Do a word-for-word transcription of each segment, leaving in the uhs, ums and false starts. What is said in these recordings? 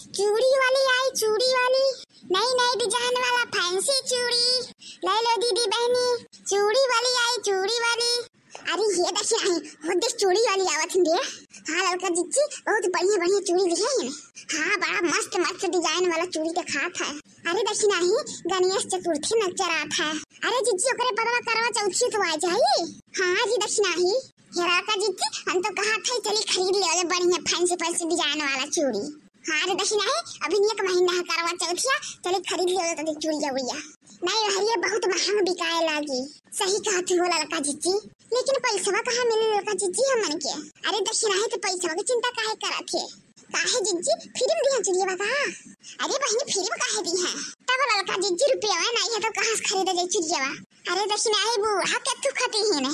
चूड़ी वाली आई, चूड़ी वाली, नई नई design वाला fancy चूड़ी। ले लो दीदी बहनी, चूड़ी वाली आई, चूड़ी वाली। अरे ये देखी आई, हो देख चूड़ी वाली आवत हिन रे। हाँ ललका जिज्जी, बहुत बढ़िया बढ़िया चूड़ी लिहे हिन। हाँ बड़ा मस्त मस्त design वाला चूड़ी देखात है। अरे देखी नाही, गणेश चतुर्थी नजर आत है। अरे जिज्जी ओकरे बदवा करवा चौथी तो आ जाई। हाँ जी देखी नाही, हे ललका जिज्जी, हम तो कहत है चली खरीद ले बढ़िया fancy fancy design वाला चूड़ी। हाँ रे देखी नाही, अभी एक महीना है करवा चौथिया, चली खरीद ले तनी चूड़िया उड़िया। नहीं अरे बहुत महंग बिकाए लागी। सही कहत हो ललका जिज्जी, लेकिन पैसवा कहाँ मिली ललका जिज्जी हमन के? अरे देखी नाही तो पैसवा के चिंता काहे करत है? काहे जिज्जी, free में दिहा चुड़िया का? अरे बहिनी free में काहे दिहा? तब ललका जिज्जी रुपया नहीं है तो कहाँ से खरीदे जाई चुड़िया? अरे देखी नाही बूढ़ा के तू खती ही ने।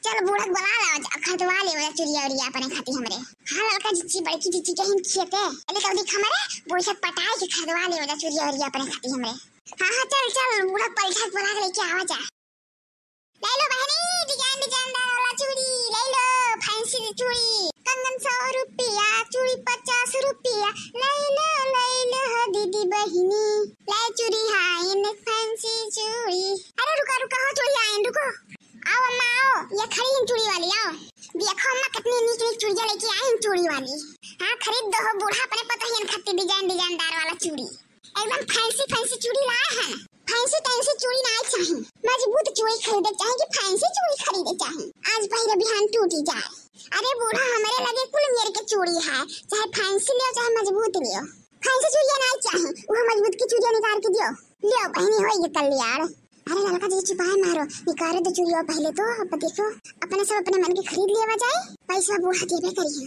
चल बूढ़ा के बुला लावा जा, खरीदवा लेवा जा चुड़िया उड़िया अपने खाती हमरे। हाँ ललका जिज्जी, बड़की जिज्जी के हिन खेते। अरे तो देख हमरे बूढ़ा पटाए के खरीदवा लेवा जा चुड़िया उड़िया अपने खाती हमरे। हाँ हाँ चल चल बूढ़ा पलटा के बुला के लेके आवा जा। ले लो बहनी design design दार वाला चूड़ी, ले लो fancy चूड़ी। कंगन सौ रुपया, चूड़ी पचास रुपया, ले लो ले लो हो दीदी बहिनी। ले चूड़ी हाइन fancy चूड़ी। अरे रुका रुका हो चूड़ी हाइन रुको। आओ अम्मा आओ, ये खड़ी हिन चूड़ी वाली, आओ। देखो अम्मा कितनी नीक नीक चूड़िया लेके आई हिन चूड़ी वाली। हाँ खरीद दो हो बूढ़ा अपने पतोहियन खातिर design design दार वाला चूड़ी। एकदम fancy fancy चूड़ी लाए हैं। Fancy टैंसी चूड़ी नाई चाही, मजबूत चूड़ी खरीदे चाही कि fancy चूड़ी खरीदे चाही? आज पहिरे बिहान टूटी जाए। अरे बूढ़ा हमरे लगे कुल मेर के चूड़ी है, चाहे fancy लियो चाहे मजबूत लियो। Fancy चूड़िया नाई चाही, वो मजबूत की चूड़िया निकाल के दियो। लियो बहनी होई ये कल्याण। अरे ललका जी चुपाए मारो, निकालो तो चूड़िया पहले तो, अब देखो अपने सब अपने मन के खरीद लेवा जाए, पैसा बूढ़ा देबे करी।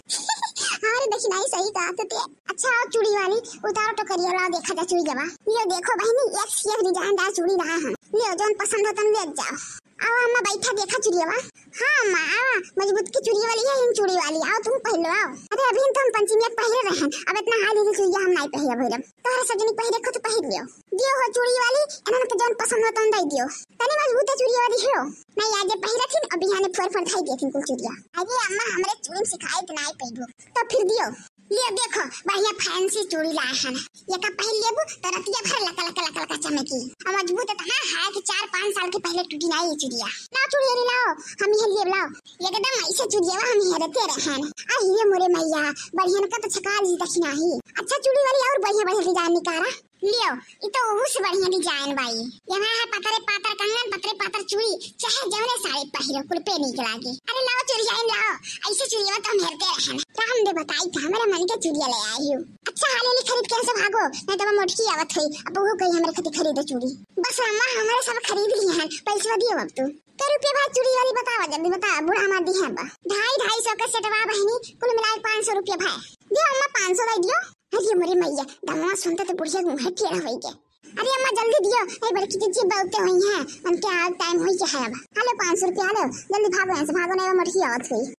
अरे देखी नाई सही कहा तो ते। अच्छा आओ चूड़ी वाली, उतारो टोकरिया लाओ देखा जा चूड़ी जवा। ये देखो बहनी एक से एक design दार चूड़ी रहा है, लियो जौन पसंद हो तन ले जाओ। आओ अम्मा बैठा देखा चूड़िया बा। हाँ अम्मा आवा, मजबूत की चूड़ी वाली है हिन चूड़ी वाली, आओ तुम पहन लो आओ। अरे अभी तो हम पंचमी के पहिरे रहन, अब इतना हाई लेवल चूड़िया हम नाई पहिरे भैरम। तोहरा सजनी पहिरे खुद पहिर लियो। दियो हो चूड़ी वाली, इन्हन के जौन पसंद हो तौन दे दियो। तनी मजबूत है चूड़ी वाली हो। नहीं आज पहिरथिन और बिहाने फोर फोर धाई देथिन कुल चूड़िया। अरे अम्मा हमरे चूड़ी में शिकायत नाई पैबो। तो फिर दियो। लियो देखो बढ़िया fancy चूड़ी लाए हन। ये का पहिर लेबू तो रतिया भर लका लका लका लका चमकी। और मजबूत इतना है कि चार पाँच साल के पहले टूटी नाई ये चूड़िया। लाओ चूड़ी वाली लाओ, हम ये लिए लाओ। एकदम ऐसे चूड़िया हम हेरते रहन। आ ये मोरे मैया, बढ़िया का तो छकाल जी दखिना ही। अच्छा चूड़ी वाली और बढ़िया बढ़िया design निकारा। लियो, ई तो ओहू से बढ़िया design बाई। यहाँ है पतरे पातर कंगन, पतरे पातर चूड़ी, चाहे जौने साड़ी पहिरो, कुल पे नीक लागी। अरे लाओ चुरियाइन लाओ, ऐसे चुरिया तो हम हेरते रहन। राम दे बताई था, हमारे मन के चुरिया ले आई हूँ। अच्छा हाले ली खरीद के यहाँ से भागो, नहीं तो मोटकी आवत हुई, अब वो कहीं हमारे खातिर खरीदो चूड़ी। बस अम्मा, हमारे सब खरीद ली हैं, पैसा दियो अब तू। कै रुपया भाई चूड़ी वाली बतावा, जल्दी बता, बूढ़ा हमार दी है बा। ढाई, ढाई सौ का सेटवा बहनी, कुल मिला के पाँच सौ रुपया भाई। दियो अम्मा, पाँच सौ दे दियो। अरे मोरे मैया, दमवा सुनते तो बुढ़िया के मुँह टेढ़ा होई गया। अरे अम्मा जल्दी दियो, ए बड़की जिज्जी बहुते हुई हैं, उनके आवे टाइम होई गया है अब। हालो पाँच सौ रुपया हालो, जल्दी भागो यहाँ से, भागो नहीं वो मोटकी आवत हुई।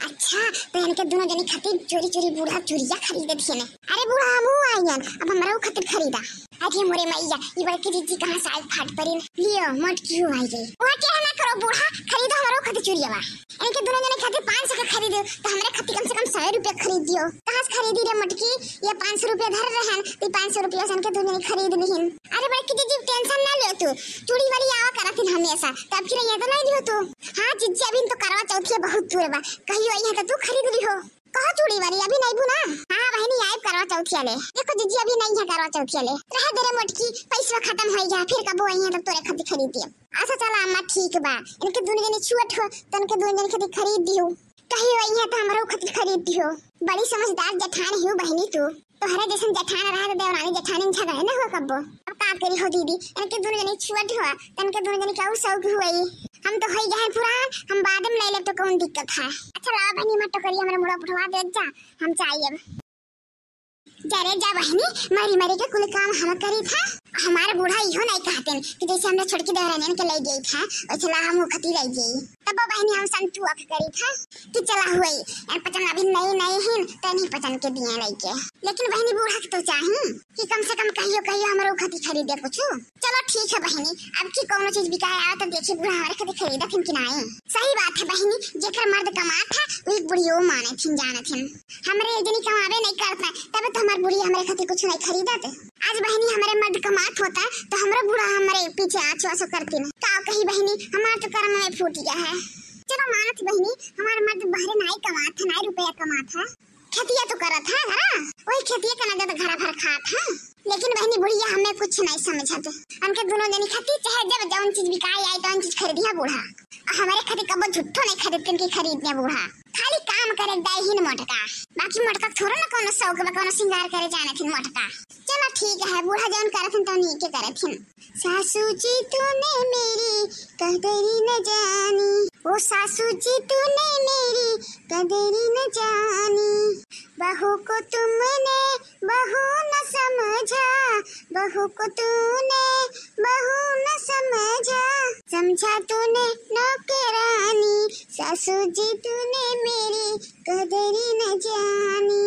अच्छा, तो इनके दोनों जनी खातिर चोरी चोरी बूढ़ा चुरिया खरीदे थे ने। अरे बूढ़ा हमहू आई हन, अब हमरा खातिर खरीदा। अरे मोरे मैया, ई बड़की जिज्जी कहाँ से आई फाट परी। लियो, मोटकी आई गई। वहाँ के ना करो बूढ़ा, खरीदो हमरो खातिर चुरिया बा। इनके दोनों जने खातिर पाँच सौ के खरीदे, तो हमरे खातिर कम से कम सौ रुपया खरीद दियो। कहाँ से खरीदी रे मोटकी? ये पाँच सौ रुपया धर रहन, तो पाँच सौ रुपया से इनके दोनों जने खरीद लिहिन। अरे बड़की जिज्जी tension ना लियो तू, चूड़ी वाली आवा करत हिन हमेशा, तब फिर ये तो नहीं लियो तू। हाँ जिज्जी, अभी तो करवा चौथिया बहुत दूर बा, कहियो आई है तो तू खरीद लिहो। कहो चूड़ी वाली, अभी नहीं बू ना? हाँ बहनी, आइब करवा चौथिया ले। देखो जिज्जी, अभी नहीं है करवा चौथिया ले, रहे दे रे मोटकी, पैसा खत्म हो गया, फिर कबो आई है तब तोरे खातिर खरीद दियो। अच्छा चला अम्मा ठीक बा, इनके दोनों जने छुअट हो तो इनके दोनों जने खातिर खरीद दियो। कही वही है तो हमरो खातिर खरीद दियो। बड़ी समझदार जेठान हियो बहनी तू। तोहरे जैसन जेठान रहा तो देवरानी जेठानी झगड़े न हो कब्बो। अब का करी हो दीदी, इनके दोनों जने छुअट हो तो इनके दोनों जने का शौक हुई। हम तो होई गए पुरान, हम बाद में ले लेब तो कौन दिक्कत है। अच्छा लाओ बहनी, मत टोकरी, हमरे मुड़ा उठवा दे जा, हम चाहिए। जा रे जा बहनी, मरी मरी के कुल काम हम करी था। हमार बूढ़ा इहो नाहीं कहतिन कि जैसे हमरे छोटकी देवरानियन के लइ गई था, वैसे ला हम उखती लइ गई। तब बहिनी हम संतुआ के करी था कि चला हुई, यार पचन अभी नई नई हिन, तो नहीं पचन के दिए लइके। लेकिन बहिनी बूढ़ा के तो चाही कि कम से कम कहियो कहियो हमरो उखती खरीदे कुछ। चलो ठीक है बहिनी, अब की कौनो चीज बिकाए आवे तो देखी बूढ़ा हमारे खातिर खरीदत हिन कि नाई। सही बात है बहिनी, जेकर मर्द कमात है वही बुढ़ियो माने थिन जाने थिन। हमरे जनी कमावे नहीं करता, तब तो हमार बुढ़िया हमरे खातिर कुछ नहीं खरीदत। आज बहिनी हमरे मर्द कमात होता तो हमरो बूढ़ा हमरे पीछे आंसू आंसू करती न। का कही बहिनी, हमार तो कर्म में फूट गया है। चलो मानत बहिनी, हमार मर्द बहरे नाई कमात है, नाई रुपया कमात है, खेतिया तो करत है घरा, वही खेतिया के नजर घरा भर खात है। लेकिन बहिनी बुढ़िया हमें कुछ नहीं समझत, हमके दोनों जनी खातिर चाहे जब जौन चीज बिकाई आई तौन चीज खरीदी है बूढ़ा। हमारे खातिर कबो झूठो नहीं खरीदतिन कि खरीदने बूढ़ा, खाली काम करे दाई ही न मोटका, बाकी मोटका थोड़ा ना कोनो शौक बा, कोनो श्रृंगार करे जाने थिन मोटका। चलो ठीक है, बूढ़ा जौन करत हिन तौन नीके करत हिन। सासू जी तूने मेरी कदर न जानी, ओ सासू जी तूने मेरी कदर न जानी, बहू को तुमने बहू न समझा, बहू को तूने बहू न समझा, समझा तूने नौकरानी, सासू जी तूने मेरी कदर न जानी,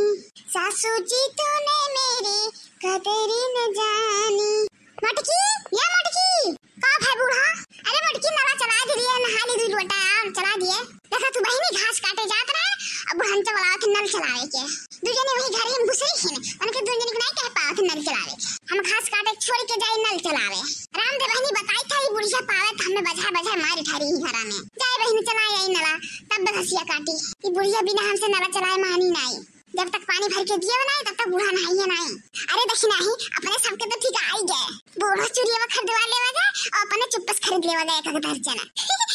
सासू जी तूने मेरी कदर न जानी। मटकी, या मटकी, का भाई बूढ़ा? अरे मटकी, नला चला दिए, नहा ली दुई लोटा, चला दिए। देखा तू बहिनी घास काटे जात रहे, अब बुढ़न तो बोलावत नल चलावे के। दू जने वही घरे में घुसरी हिन, उनके दू जने के नहीं कह पावत नल चलावे के। हम घास काटे छोड़ के जाई नल चलावे। राम दे बहिनी बताई था, ई बुढ़िया पावे तो हमें बजा बजा मारी ठारी ही घरा में। जाए बहिनी चला आई नला, तब घसिया काटी। ई बुढ़िया बिना हमसे नला चलाए मानी नाई। जब तक पानी भर के दिए नाई, तब तक बूढ़ा नहाइए नाई। अरे देखी नाही, अपने सबके तो ठीक आई गए। बूढ़ा चूड़िया खरीदवा लेवा गए और अपने चुप्पस खरीद लेवा गए एक एक दर्जन।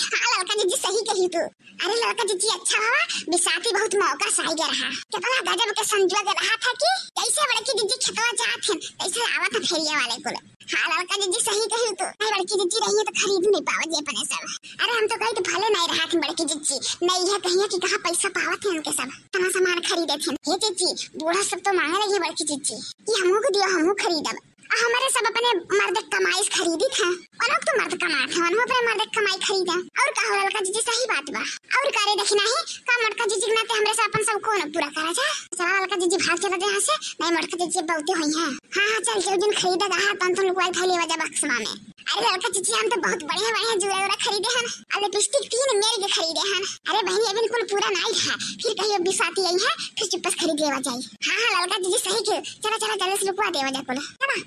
हाँ ललका जीजी सही कही तू। अरे ललका जीजी अच्छा हुआ, बिसाती बहुत मौका से आई गया रहा। कितना गजब के संजुआ के रहा था कि जैसे बड़की जीजी खेतवा जात हैं, तैसे आवत है फेरिया वाले कुल। हाँ ललका जीजी सही कही तू। नहीं बड़की जीजी रही है तो खरीद नहीं पावा जे अपने सब। अरे हम तो कही तो भले नहीं रहा थे बड़की जीजी, नहीं है कहिए कि कहाँ पैसा पावत है उनके सब, इतना सामान खरीदे थे। हे जीजी, बूढ़ा सब तो मांगे लगी बड़की जीजी कि हमहू को दियो, हमहू खरीदब। आ हमारे सब अपने मर्द कमाई से खरीदी थे, उन्हों तो मर्द कमात है, उन्हों अपने मर्द कमाई खरीदे। और का हो ललका जीजी सही बात बा। और का रे देखी नाही, का मोटका जीजी के नाते हमरे से अपन सब कौन पूरा करा जा। चला ललका जीजी भाग चला दे यहाँ से, नहीं मोटका जीजी बहुते हुई है। हाँ हाँ चल, जो दिन खरीदा रहा तन तुम लोग थैली वजह बक्सवा में। अरे ललका जीजी हम तो बहुत बढ़िया बढ़िया जूड़ा उड़ा खरीदे हैं। अब लिपस्टिक तीन मेल के खरीदे हैं। अरे बहनी अभी कुल पूरा नहीं है, फिर कहियो बिसाती आई है, फिर चुप्पस खरीद लेवा जाई। हाँ हाँ ललका जीजी सही के, चला चला जल्दी से लुकवा देवा जा कुल, है ना?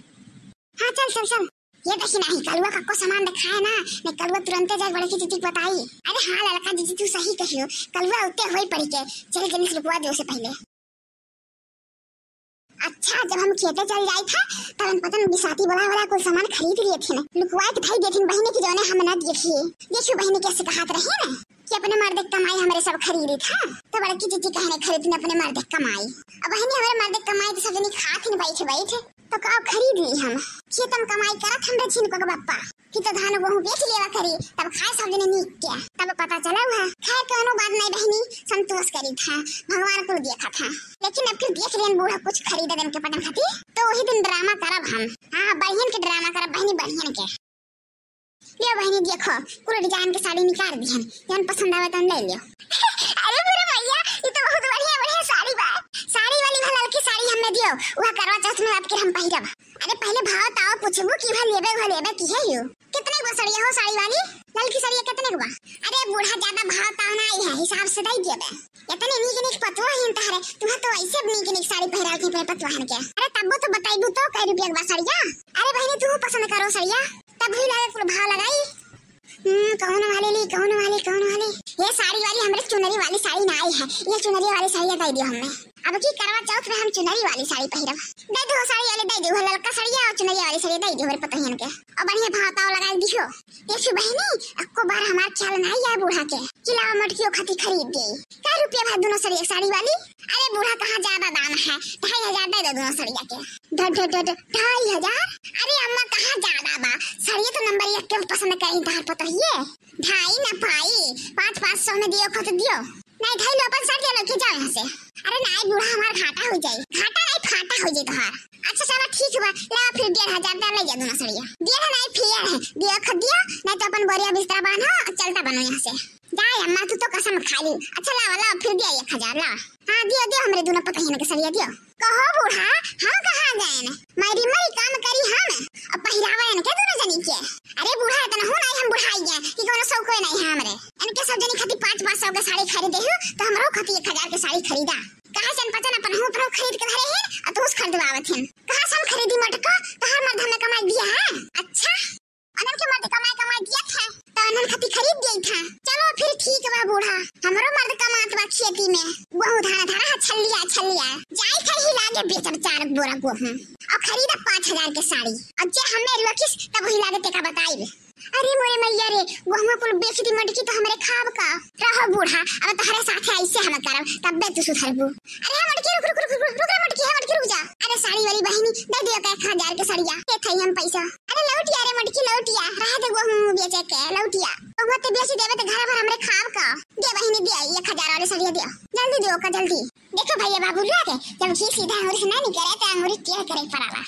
हाँ चल चल चल। ये देखी नाही कलुआ कक्को सामान दिखाए ना, नहीं कलुआ तुरंते जाए बड़की जीजी के बताई। अरे हाँ ललका जीजी तू सही कहियो, कलुआ उत्ते होई पड़ी के, चल जल्दी से लुकवा दे उसे पहले। अच्छा जब हम खेते चल जाई था तब हम पता न बिसाती बोला वाला कुल सामान खरीद लिए थे ना, लुकवा के धई देथिन बहिनी की जौने हम ना देखी। देखियो बहिनी कैसे कहत रहे ना कि अपने मर्द के कमाई हमरे सब खरीदी था, तो बड़की जीजी कहने खरीदने अपने मर्द के कमाई। अब बहिनी हमारे मर्द के कमाई तो सब जनी खात ही बैठ बैठ, तो का खरीद ली हम? खेतम कमाई करत हमरे झिनको के बप्पा, फिर तो धान गेहूं बेच लेवा करी, तब खाए सब जने नीक के। तब पता चला हुआ, खैर कोनो बात नहीं बहिनी, संतोष करी था, भगवान कुल देखा था। लेकिन अब फिर देख लेन बूढ़ा कुछ खरीदे देन के पटन खाती, तो वही दिन ड्रामा करब हम। हाँ हाँ, बढ़ियन के ड्रामा करब बहिनी, बढ़ियन के। ले बहिनी देखो, कुल डिजाइन के साड़ी निकाल दिहन, जौन पसंद आवे तौन ले लियो। अरे बुरे भैया, ये तो बहुत बढ़िया बढ़िया साड़ी बा। साड़ी वाली भा ललकी साड़ी हमें दियो, वह करवा चौथ में आपके हम पहिरब। अरे पहले भाव ताव पूछबू कि वह लेबे वह लेबे की है यू। कितने को सड़िया हो साड़ी वाली? ललकी सड़िया कितने को बा? अरे बूढ़ा ज्यादा भाव ताव ना आई है, हिसाब से दई देबे। इतने नीक नीक पतुआ हिन तहरे, तुहा तो ऐसे नीक नीक साड़ी पहिराल थी अपने पतुआ हन के। अरे तब्बो तो बताइबू तो कै रुपया के बा सड़िया? अरे बहिनी तू पसंद करो सड़िया, तब ही लागे कुल भाव लगाई। हम्म, कौन वाली ली, कौन वाली, कौन वाली? ये साड़ी वाली हमरे चुनरी वाली साड़ी ना आई है, ये चुनरी वाली साड़ी दे दियो हमें। अब की करवा चौथ में हम चुनरी वाली साड़ी पहिरब। दे दो साड़ी वाली, दे दो ललका साड़िया और चुनरी वाली साड़ी दे दो हमरे पतोहियन के। और बढ़िया भाव ताव लगा दियो। देखी बहिनी, अक्को बार हमार ख्याल ना आया बूढ़ा के। चिलावा मटकियो खाती खरीद दे। कै रुपया भा दोनों साड़ी, एक साड़ी वाली? अरे बूढ़ा कहाँ ज्यादा दाम है, ढाई हजार दे दो दोनों साड़िया के। ढ-, ढ-, ढ-, ढ-, ढाई हजार? अरे अम्मा कहाँ ज्यादा बा, साड़िया तो नंबर एक के पसंद करी तहार पतोहिए। ढाई न पाई, पाँच पाँच सौ में दियो खो तो दियो। नहीं धई लो अपन साड़ी लेके जाओ यहाँ से। अरे नहीं बूढ़ा हमार घाटा हो जाई। घाटा नहीं फाटा हो जाई तोहार। अच्छा चला ठीक बा, लावा फिर डेढ़ हजार दा, ले जा दुनो सड़िया। डेढ़ नाहीं, फेर है, दियो ख दियो, नाहीं तो अपन बोरिया बिस्तरा बांधो, चलता बनो यहाँ से। जा अम्मा, तू तो कसम खा ली। अच्छा लावा, लावा, फिर दिया एक हजार, लावा। हाँ, दियो, दियो, हमरे दुनो पतोहियन के सड़िया दियो। कहो बूढ़ा, हम कहाँ गएन? मारी मारी काम करी हम, अब पहिरावा इनके दुनो जनी के। अरे बूढ़ा, इतना हूँ नाहीं हम बुढ़ाई गए कि कोनो शौक कोई नाहीं है हमरे। इनके सब जनी खातिर पाँच पाँच सौ के साड़ी खरीदे हो, तो हमरो खातिर एक हजार के साड़ी खरीदा। कहाँ से पचन अपन हूँ अपनो खरीद के धरे हैं, और तू उस खरीदवावत हैं। कहाँ से हम खरीदी मोटको, तोहर मर्द हमें कमाई दिया है। अच्छा, अनन के मर्द कमाई कमाई दिया था, तो अनन खातिर खरीद दिया था। चलो फिर ठीक बा बूढ़ा, हमरो मर्द कमात बा खेती में, गेहूं धान धान है, छल्लिया छल्लिया। जाई थे ही लागे बेचब चार बोरा गेहूं, और खरीदा पाँच हजार के साड़ी, और जे हमें रोकिस तब वही लागे तेका बताई। अरे मोरे मैया रे, गेहूं कुल बेच दी मोटकी तो हमरे खाब का? रहो बूढ़ा, अब तोहरे साथे ऐसे हम करब, तब्बे तू सुधरबू। अरे मोटकी रुक, रुक, रुक, रुक, रुक रे मोटकी, हे मोटकी रुक जा। अरे साड़ी वाली बहिनी, दे दियो का एक हजार के सड़िया, के थई हम पैसा। अरे लौटिया रे मोटकी, लौटिया, रह दे गेहूं बेचे के, लौटिया। गेहूं ते बेच देबे तो घर भर हमरे खाब का? दे बहिनी दे, एक हजार वाले सड़िया दे, जल्दी दे का जल्दी। देखो भैया बाबू लोग, जब घी सीधा अंगूरी से नहीं निकले तो अंगूरी टेढ़ करे पड़ाला।